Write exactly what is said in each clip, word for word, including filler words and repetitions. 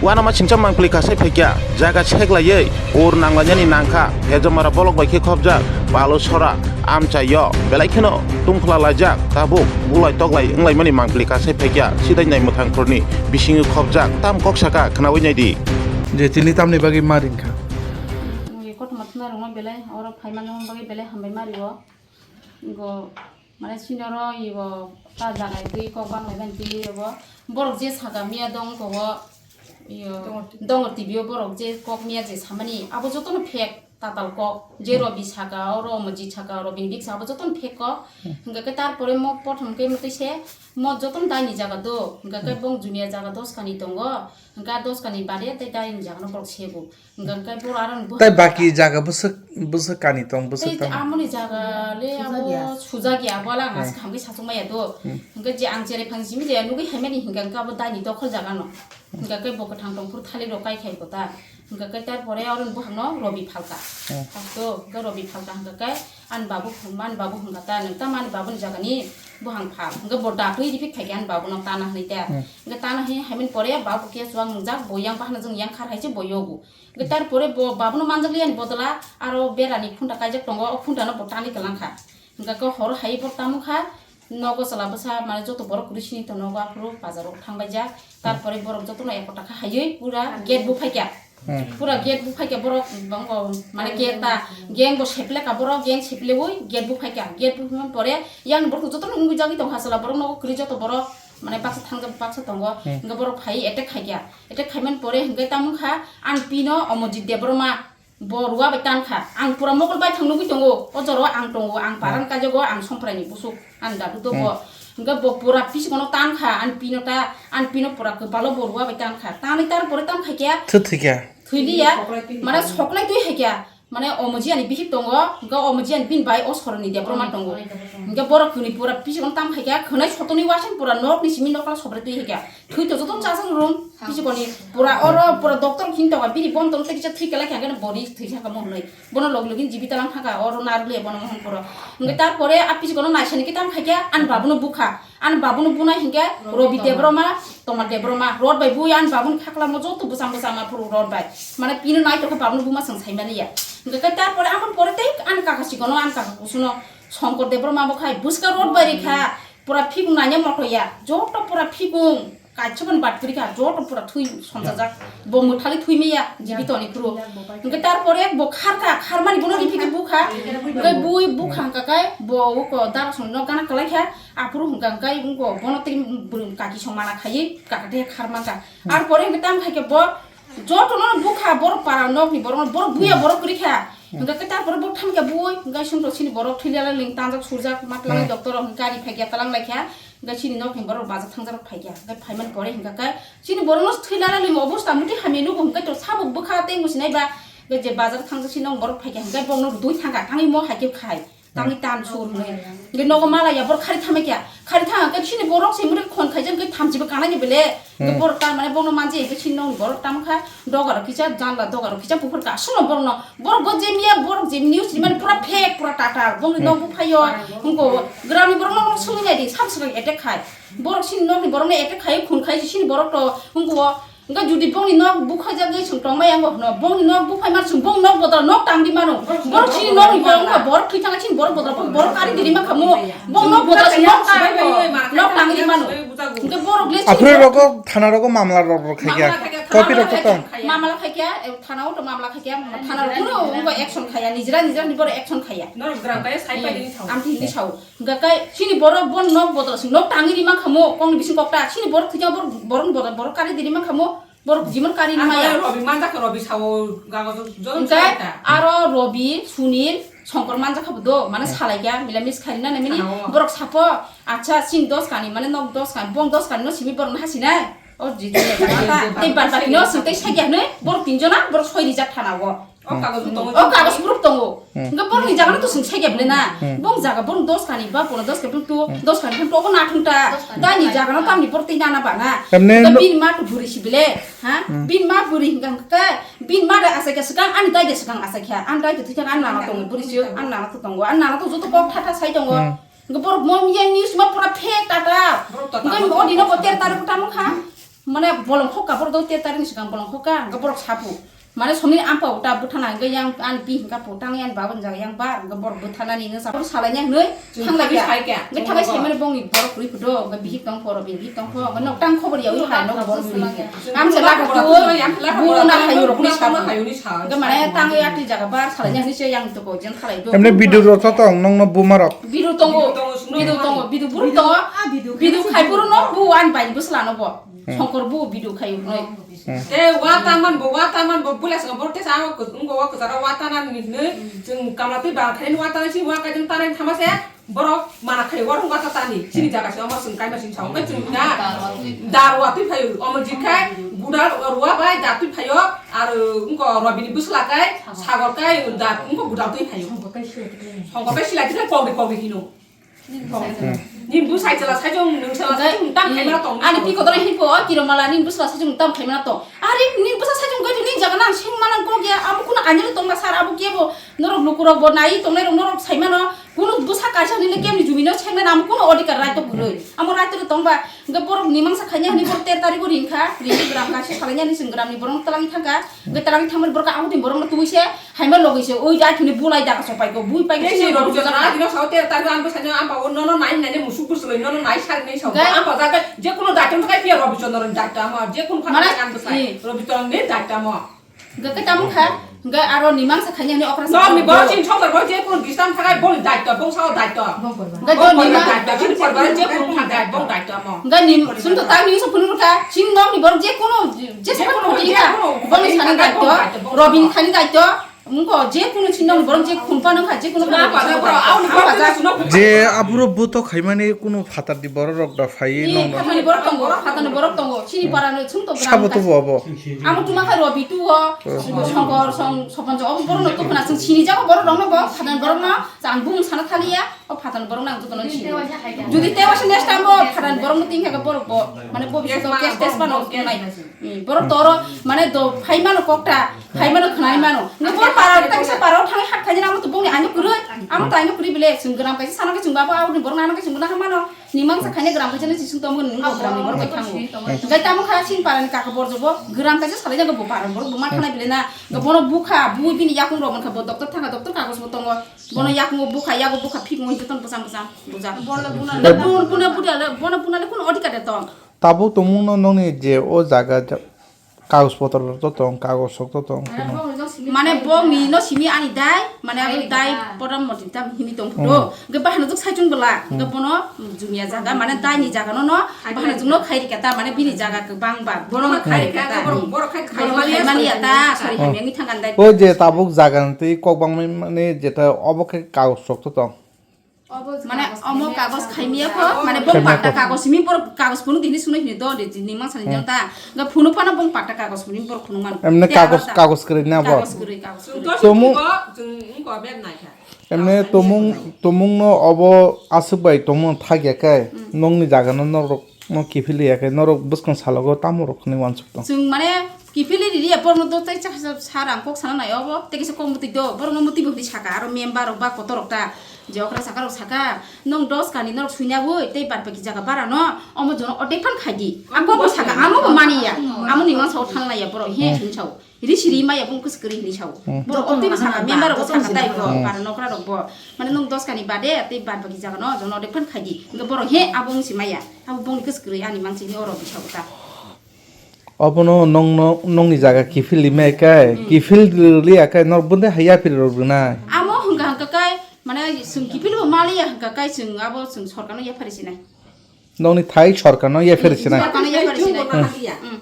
Uanama singcha mangpili kasai phaikya, jaga seklaiwi ur nanglainani nangkha, Phejomara bolok bai khe khopjak, Balusora, amchaio, belai kheno tungphla laijak, tabuk bulai toklai wnglaimani mangpili kasai phaikya, sidai nai mwthang khorni bisingo khopjak, tam kok saka khnaui naidi. Je tini tamni bagwi ma ringkha? Kothoma thumnairokno belai oro phaimani bagwi belai hambai ma rio. Go, mane, sinoro igo ta jagai twi kok bang bai bani twi igo. Borok je saka miya dong kogo, iyo, Dongor T V. Dongor T V o borok je kok miya je samani, abo jotono fake tatal kok. Je Robi saka, oro Omojit saka, Robi biksa, abo jotono fake kok. Hmm. Hingke ke tarpore mo pothom ke motoi se, mo jotono daini jaga do. Hingke ke Hmm. bong jumia jaga dos kani tongo. Hingke dos kani bade tei daini jaga no borok sego. Hingka hingka boro aro ni Tai bwswk baki jaga bwswk, bwswk kani tong, bwswk tei tong. Amoni jaga le abo Sujakya. Sujakya, abo ala ang Hmm. askha hingke sachung maya do. Hmm. Hingke je ang cherai phang simi je nugui haimani hingka hingke abo daini dokhol jaga no. Hingka hingke bo kwthang tong phuru thalik rok kai khai kota. Hingka hingke tarpore aro ni buphang no Robi phalka. Hmm. Phasto hingke Robi phalka hingka hingke ani babu, ani babu hingka ta nang ta ani babu ni jaga ni buphang phal. Hingke bo da twi ripik phaikha ani babu no tana hinui ta. Hmm. Hingke tana hinui haimani pore babu ke chuwak nungjak bo yang bahana jeng yang khar hai se bo yogo. Hingke tarpore bo babuno manjakliya ni bodola aro berani phunta kaijak tongo, o phunta no bo tanwi kwlangkha. Hingke khe horo hai bo tamo kha, nogo chwla bwsa mane joto borok kwrwi sini tong nogo aphuru bazaro thangbaijak. Tarpore borok jotono ekota kha haiwi pura gate bo phaikha. Hmm. Pura gate bo phaikha borok, bangbo mane gate ta, gang bo sepleka borok, gang seplewi gate bo phaikha. Gate bo phaimani pore yang borok jotono wngwi jagwi tongkha chwla borok nogo kwrwi joto borok mane baksa thangjak baksa tongo. Hmm. Hingke borok phai attack khaikha. Attack khaimani pore hingke tamo kha, ani pino Omojit Debbarma bo rua bai tan kha. Ang pura mokol bai thang nugui tongo. O jora o ang tongo, ang paran kajago, ang Somprai ni busuk, ang dadu dogo. Hmm. Hingke bo pura pisikono tan kha, ani pino ta, ani pino pura kwpalo bo rua bai tan kha. Tanwi tar pore tam khaikha. Thwi thwikha. Thwiliya, mane soklai twi haikha. Mane Omojit ani bihik tongo, hingke Omojit ani bini bai o Soroni Debbarma tongo. Hingke borok kwnwi pura pisikono tam khaikha, khwnai sotoni wasing pura nokni simi nokla sobre twi haikha. Thwi to jotono chajak rum, pisikoni pura oro pura doctor khin tongo, bini bon tong tei kisa thwi kelai kha, hingke boni thwi kha mo hwnwi. Bono log login jibi talang thangkha, oro narwkle bono mohon puro. Hingke tarpore a pisikono naisani khe tam khaikha, ani babuno bukha. Ani babuno bunai hingke Robi Debbarma, Toma Debbarma, rot bai bui ani babuni khaklamo joto bwcham bwcham aphuru rot bai. Mane pino nai tokhe babuno buma chwng saimani ya. Hingke khe tarpore amoni pore tei ani kaka sikono, ani kaka kusuno Songkor Debbarma bo khai bwska rot bai rikha. Pura phikung nanya moto ya. Joto pura phikung kaisa ban bat kwrwi kha. Joto pura thui somsajak. Bo mwthali thwi maya. Jibi toni phuru. Hingke tarpore bo kharkha, kharmani bono riphikhe bukha. Hingke bui bukha hingka khe bo uko dara songno gana kwlai kha. Aphuru hwnkha hwnkhe wngkha bono tei bwrwi kaki song mana khaiwi kaka tei khar mankha. Hmm. Ar pore hwnkhe tamo khaikhe bo jotono bukha borok para nokni borok, borok buya borok kwrwi kha. Hmm. Hwnkha khe tarpore bo thamkha bui hwnkhe sumto sini borok thwilala ling tanjak surjak ma twlangwi Hmm. doctor rok hwnkhe gari phaikya twlang laikha. Hwnkhe sini nokni borok bajak thangjak rok phaikya. Hwnkhe phaimani pore hwnkha khe sini borokno thwilala ling obosta muti hamya nugo hwnkhe to samung bwkha tei musinai ba hwnkhe je bajak thangjak sini nok borok phaikya hwnkhe bokno dui thangkha thangwi mo haikhe khai. Tangwi tan sur hwnwi. Hwnkhe nogo malaya borok khari thamai kha. Khari thang khe chini borok se muri khon khaijak khe thamchibo kanai ni bele. Hwnkhe Hmm. borok tan mane bono manje khe chini nokni borok tamo kha. Dogaro kisa janla dogaro kisa buphur ka. Suno borokno. Borok bo jemiya borok jemini usri mani pura fake pura tatar. Bongni Hmm. nok buphaio. Hwnkhe gramni borok nok sumui nai di. Sam swkang attack khai. Borok chini nokni borokno attack khai khun khai chini borok to. Hwnkhe Hwnkhe jodi bongni nok bukhaijagwi chwng tongmaya wngkha hwno, bongni nok bukhaima chwng bong nok bodol nok tangdi mano. Borok chini nokni borok wngkha, borok thwi thangkha chini borok bodol, borok kari diri mankha mo. Bong nok bodol chwng nok tangdi mano. Hwnkhe borok le chini Aphuru rogo thana rogo mamla rok rok khaikha. Mamla khaikha, Copy rok to tong. Mamla khaikha, eh, thana o to mamla khaikha, thana rok kuno wngkha action khaya, nijra nijra ni borok action khaya. Norok gram kaya sai pai dini thao. Amtwi hinwi sao. Hwnkha khe chini borok bo nok bodol se nok tangwi ri mankha mo, kokni bising kokta. Chini borok thwikhe borok, borok bodol borok kari di ri mankha mo, borok jimon kari Ang maya. Kaya Robi manjak khe Robi sao gago joto Hwnkhe sai ta. Aro Robi, Sunil, Songkor manjak kha bo do, mane Hmm. salai kya, mila mis khari na nai mini Sao. borok sapo, acha chini dos kani, mane nok dos kani, bong dos kani no simi borok no hasi nai. O jiji tei bad baki no sing tei sai kya hwnwi borok tin jona, borok soi rijak thana o. O kagoz tongo. O kagoz proof tongo. Hmm. Hwnkhe borokni jaga no to swng sai khe bwle na. Hmm. Bong jaga borok dos kani ba pura dos kani to dos kani to obo na thung ta. Dos kani. Dai ni jaga no tamni borok twi nana ba na. Emne hwnkhe no- bini ma to buri si bwle. Ha? Hmm. Bini ma buri hwnkha hwnkhe bini ma da asai khe swkang ani dai de swkang asai khe. Ani dai de thwi thang ani nana tongo buri si ani nana to tongo. Ani nana to joto kok tha tha sai tongo. Hmm. Hwnkhe borok mo yang news ma pura fake ta ta. Borok ta ta. Hwnkhe o dino bo ter tarik ta mokha. Mane bolong khokka borok do ter tarik ni swkang bolong khokka, hwnkhe borok sapu. Mane somni ampa uta bwthana hwnkhe yang ani pi hwnkha pu tang yang baba ni jaga yang bar, hwnkhe borok bwthanani hwnkhe sapu salaini hwnwi thanglai kha. Hwnkhe thanglai sai mane bongni borok kwrwi phudo, hwnkhe bihik tong phoro, bihik tong phoro, hwnkhe nok tang khobor yaui hai nok borok kwrwi. Ang se lak tu bu na hayu rok ni sa. Hwnkhe mane tang ya ti jaga bar salaini hwnwi se yang to ko jen khalai do. Emne video rok to tong nong no buma rok. Video tongo, video tongo, video buru tongo. Video khai puru no bu ani bai bwsla no bo. Hmm. Songkor bu video khai unoi. Hmm. Te wa ta man bo, wa ta man bo, bula song bo te sa ngo ngo wa ko sara wa ta nan ni ne. Jung kamla te ba khai wa ta si wa ka jung ta nan thama se. Borok mana khai wa rung wa ta ta ni. Chini jaga se ma sung kai ma sing sa. Ka jung na. Dar wa tui phayo. Omo ji khai guda ruwa bai dar tui phayo. Ar ngo robini bwsla kai sagor kai dar ngo guda tui phayo. Songkor kai sila ti kai kogri kogri hino. Nin bwsai chwla sai jong, nwng chwla sai jong tam khaimano tong. Ani pi kodora hin po, o kiro mala nin bwsla sai jong tam khaimano tong. Ari nin bwsa sai jong goi nin jaga nang seng manang kok ya, amo kuno anyano tong ba sar abo kebo norok lukurok bo nai tongnai rok norok sai mano. Kuno bwsa kaisa nile kemni jumino seng nai amo kuno odhikar right to kwrwi. Amo right to tong ba, hwnkhe borok ni mangsa khaina hwnwi borok ter tari bo ring kha, ring khe gram kaisa salaina hwnwi chwng gramni borok twlangwi thang kha. Hwnkhe twlangwi thangmani borok abo din borokno tubui se. Haima logi se, oi jai thini bulai daga sopai ko, bui pai ko. Tei se Robi Chondro na dino sao te, tai ang bwsai no, ang ba o nono nai nai musuk bwswlwi nono nai sari nai sao. Gai. Ang ba jaga je kuno daitwng thai pia Robi Chondro ni daitwng amo, je kuno phan mana ang bwsai. Robi Chondro ni daitwng amo. Ga kai tamo kha, ga aro ni mangsa khanya ni okra sa. No, ni bo chin chok bo je kuno disturb thai bo ni daitwng, bo sao daitwng. Ga do ni ma daitwng, chin por ba je kuno phan dai, bo daitwng amo. Ga ni sun to tang ni so phunur kha, chin no ni bor je kuno, je kuno je kuno, bo ni sani daitwng, Robi ni khani daitwng. Wngkha, je kunu chini nokni borok je khunpa nang kha, je kunu khunpa nang kha. Je aphuru buto khaimani kunu phatarni borok rok da phaiwi nokno. Phatarni borok tongo, phatarni borok tongo. Chini para no chwng to sabo to bo abo. Amo tuma kha Robi tu o, Songkor, Song, Sopan jo, obo borok no to khna chwng chini jago borok rok no bo, phatarni borok no chang bung sana thaliya, o phatarni borok nang joto no chini. Jodi tewa se next time bo phatarni borok no tingkha borok bo, mane bo bisu to case test ma no nai. Hmm, borok toro mane do phai mano kokta, phai mano khnai mano. Nang bor para ta kisa para thang hat khaina amo to bongni ano kwrwi, amo ta ano kwrwi bele sung gram kaisa sana kaisa ba abo ni borok ano kaisa guna mano. Ni mangsa khaina gram kaisa ni sung tomo ni gram ni borok thango. Gai tamo kha sin para ni kaka bor jobo gram kaisa salai jago bo para borok bo ma khanai bele na. Ga bono bukha, bu bini yakung rok mankha bo doctor thanga doctor kagos bo tongo. Bono yakung bukha, yago bukha phik mo joton bwsang bwsang buja. Bono buna buna bono buna le kun odhikar de tong. Tabuk tongmungno nokni je o jaga ja-, kagoj potor rok to tong, kagoj rok to tong, mane bongni no simi ani dai, mane abo dai porom moti tam himi tong phuto. Hwnkhe bahano jwk saichung bwla, hwnkhe bono jumia jaga, mane dai ni jaga no, no, bahano jwk no khai rikha ta, mane bini jaga kwbang ba, bono khai rikha ta, borok khai mani ya ta, sari hamya wngwi thang kha dai. O je tabuk jaga ni twi kok bangmani mane jeta obo khe kagoj rok to tong. Mane omo kagos khaimya pho, mane bo patta kagos simi borok kagos phunuk tini sunai hini do de ni mangsa ni jang ta. Ga phunuk phano bo patta kagos phunuk borok phunuk man. Emne kagos, kagos kwrwi na bo? Kagos kwrwi, kagos kwrwi. Tomung, emne tomung, tomung no obo aswk bai tomung thagya khe nongni jaga no norok no kiphil ya khe norok bwskang salogo tamo rok hwnwi uansuk tong. Chwng mane kiphil ri ya porno do tei cha sa rang kok sana nai obo tei kisa kok mutwi do borok no mutwi bo hwnwi saka aro member rok ba kotor rok ta. Je okra saka rok saka, "Nwng dos kani norok suina bui, tei bar baki jaga bara no, omo jono odek phan khai di." Ang bo saka, amo bo mani ya, amo ni mangsa o thang lai ya borok, he hin sao. Ri siri ma ya bung kus kri hin sao. Borok o tei bo saka, member rok bo saka tai bo, bara nokra rok bo. Mane nwng dos kani bade, tei bar baki jaga no, jono odek phan khai di. Hingke borok he abo wng si ma ya, abo bung kus kri ani mangsi ni oro bisa uta. Obono nongno, nongni jaga kiphil rimai khe, kiphil liya khe, norok bwndai hai yapri rok rwnai. Amo hwnkha hwnkha khe, mane, chwng kiphil bo maliya hwnkha khe, chwng abo chwng sorkarno yaphari sinai. Nongni thai sorkarno yaphari sinai. Sorkarno yaphari sinai.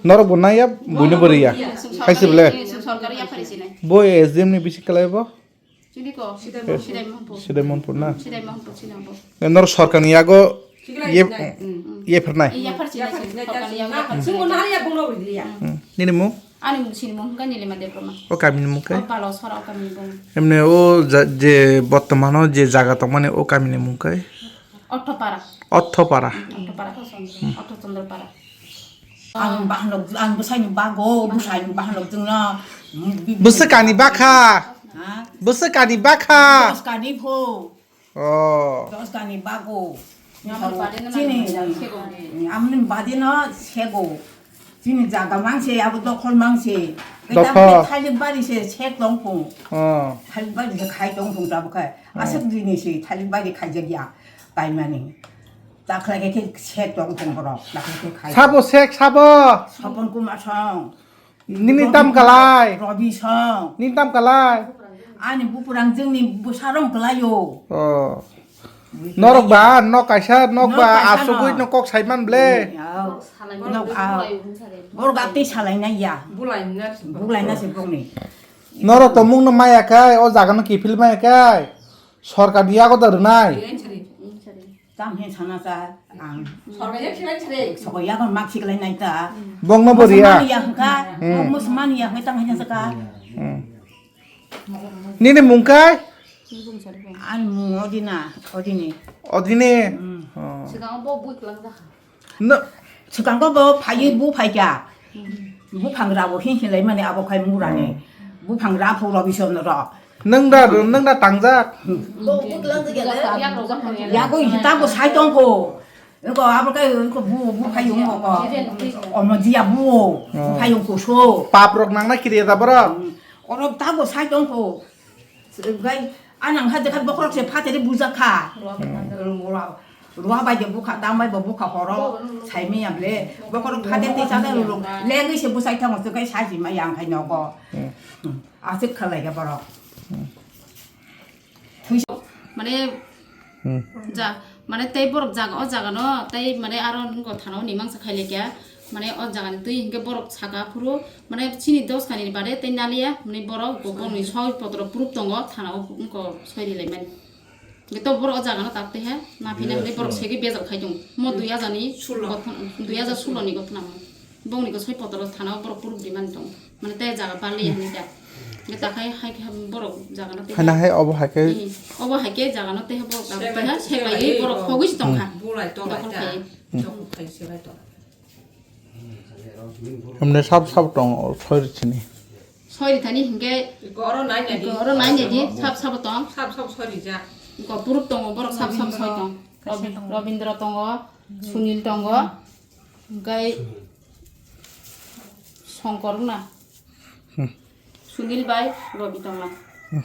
Norok bo naiya, buino bo riya. Chwng sorkarno, chwng sorkarno yaphari sinai. Bo S D M ni bisi kwlai bo? Chini ko? Sidai Mohanpur. Sidai Mohanpur na? Sidai Mohanpur, Sidai Mohanpur. Nor sorkarni yago ye, ye phernai? Yaphar sinai, sorkarni yago yaphar sinai. Nini mung? Ani mung sini mung hwnkha Nilima Debbarma. O kamini mung khe? O Balo Sora o kamini mung. Emne o ja-, je bortomano je jaga tongmani o kamini mung khe? Ottopara. Ottopara. Ottopara. Ottochandra Para. Ang bahanok, ang bwsaini bago, bwsaini bahanok jwngno. Bwswk ani bakha. Ha? Bwswk ani bakha. Dos kani pho. Oh. Dos kani bago. Chini, amni bade no sego. Chini jaga mangse, abo dokhol mangse. Dokhol. Thalik bari se sek tong phung. Oh. Thalik bari se khai tong phung tabuk khai. Oh. Aswk dini se thalik bari khai jagya. Paimani. Takhlai khe sek tong phung borok. Takhlai khe khai. Sabo sek, sabo. Sopon Kumar song. Nini tam kalai? Robi song. Nini tam kalai? Ani bupurang jwngni bwsarong kalaio. Oh. Norok ba, nok kaisa, nok ba, asugwi nok kok saiman ble. Nok, ah. Borok atwi salaina ya. Bulaina se borokni. Norok to mungno maya kai, o jagano kiphil maya kai. Sorkar ni yago da rwnai. Tam hin sana sa ang. Sorkar yak siklai sare. Sokoi yak mak siklai nai ta. Bongno bo riya. Musulman ya hwnkha. Hmm. Musulman ya hwnkha tam hin sa ka. Hmm. Nini mung kai? Ani mung Odina, Odini. Odini? Hmm. Oh. Sigang bo bui klang da. No. Sigang bo phai bu phai kya. Buphang rabo hin hilai mani abo khai murani. Hmm. Buphang ra phu robi son ro. Nwng da, nwng da tangjak. Yago hita bo sai tong kho. Ko abo kai ko bu, bu khai yung ko. Omo dia bu. Bu khai yung ko so. Pap rok nang na kiri da borok. Oro ta bo sai tong kho. Gai anang ha dekha bokrok se phatere buja kha. Rua bai de bukha, dam bai bo bukha horo, saimi ya ble. Bokorok phade te chada rurung. Lengwi se busai thango, se kai saji ma yang khai nogo. Hmm. Hmm. Asik khalai ga borok. Hmm. Mane, hmm, ja, mane tei borok jaga, o jaga no, tei mane aro nungko thana o ni mangsa khai lekya. Mane o jaga ni twi hinkhe borok saka phuru, mane chini dos kani ni bade tei naliya, mane borok bo bongni soi potro proof tongo, thana o nungko soi ri lai mani. Hwnkhe to borok o jaga no tak tei he, na phina hwnkhe borok segwi bejak khai tongo. Mo dui hajar ni sulo. Gothon, dui hajar sulo ni gothona mo. Bongni ko soi potro thana o borok proof ri mani tongo. Mane tei jaga bali ya hwnkhe. Hwnkhe ta khai hai khe borok jaga no tei. Haina hai obo hai khe. Hmm. Obo hai khe jaga no tei borok tak tei he, sebai borok hogwi si tong kha. Bulai tong lai ta. Dokhol khai sebai tong. Hemne sab sab tong o soi ri chini. Soi ri thani hwnkhe. Iko oro nai nai di. Iko oro nai nai di, sab sabo tong. Sab sab soi rijak. Iko proof tongo, borok sab sab soi tong. Robindra. Robi-, Robindra tongo, Sunil tongo, hwnkhe Songkor wngna. Hmm. Sunil bai Robi tongla. Hmm.